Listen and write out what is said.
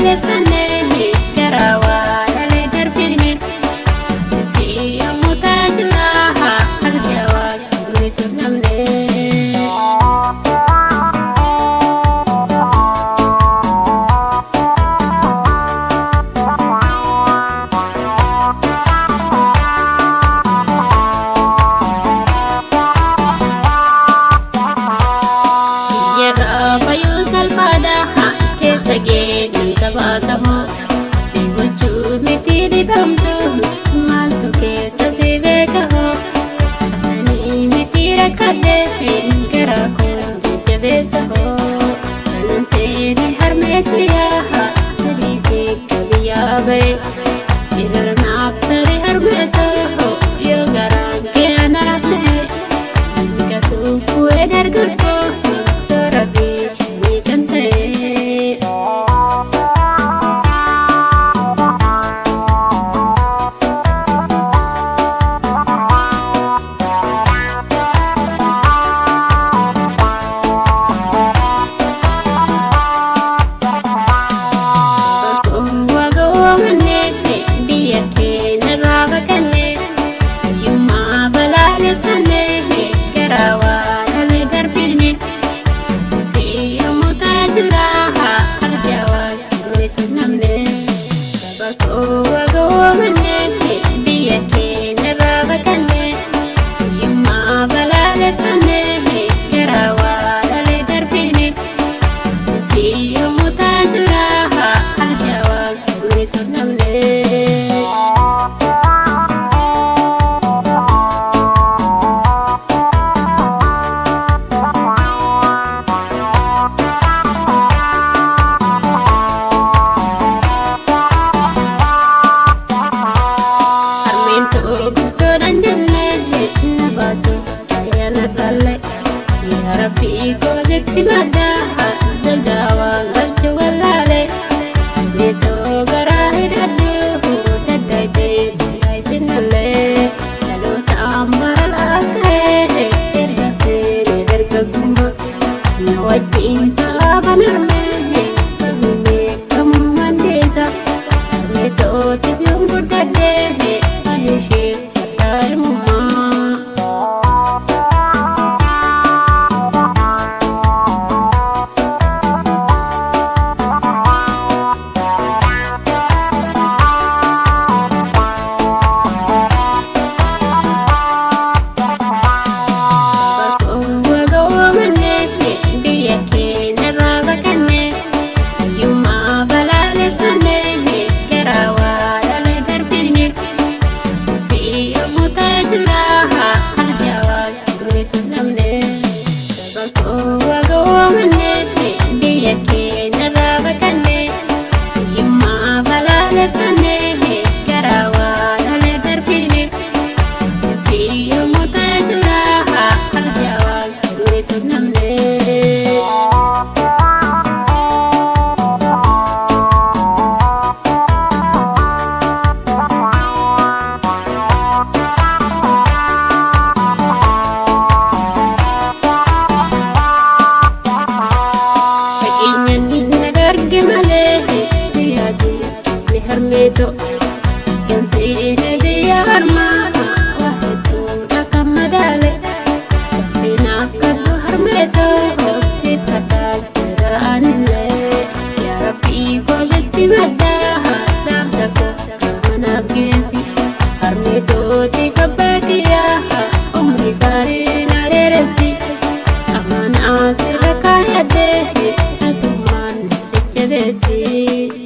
Balaaleffannee garaa waa dhalee darbine. Yommuu taajura argaa waa nuti namne. Yeroo fayyuu salphaadha keessa geenyu qabaatamu. Gochuu miti dibamtu maaltu keessa si beekamu. Ani miti rakkadhee gara koo jajjabeessa hoo. Kanan seeni harmeetti yaa sadiisee biyyaa ba'e. Irra naaf tarii harmeetoo yoo garaan kee anaaf ta'e. Gatuu bu'ee dargaggoo toora bishaanii kan ta'e. Biyya keenya irraa baqannee hiyyummaa balaaleffannee garaa waa dhalee darbine. Yommuu taajura argaa waa nuti namne. Saba koo wagoomannee biyya keenya irraa baqannee hiyyummaa balaaleffannee garaa waa dhalee darbine. Yommuu taajura argaa waa nuti namne. Harmeen ta'uu guddoodhaan jennee na baatu ayyaana taalle. Yaa Rabbii gootetti maddaa daldaawaan galche wallaale. Neetoo garaa hidhadhu daddaayitee daayitinallee. Dhaloota ambara laaka'ee erga seenee dargaggummaa. Na wajjin taaban harmee qabumee kamummaan deessa. Harmee ta'ootiif yoon guddadhee ani ishee kadhaa. Biyya keenya irraa baqannee hiyyummaa balaaleffannee garaa waa dhalee darbine. Yommuu taajura argaa waa nuti namne. Saba koo wagoomannee biyya keenya irraa baqannee hiyyummaa balaaleffannee garaa waa dhalee darbine. Yommuu taajura argaa waa nuti namne. Fakkeenyaan inni darge malee siyaati ni harmeeto. Kan seene biyya harmaa waa hedduudha kan madaale. Seenaaf kadhu harmeeto si tataa jira anillee. Yaa Rabbii gootetti maddaa dhaamsa koo manaaf geessi. Harmeetooti kabbaa kiyyaa umrii isaanii na dheeressi. Amanaa sirra kaayyattee atumaan jajjabeessi.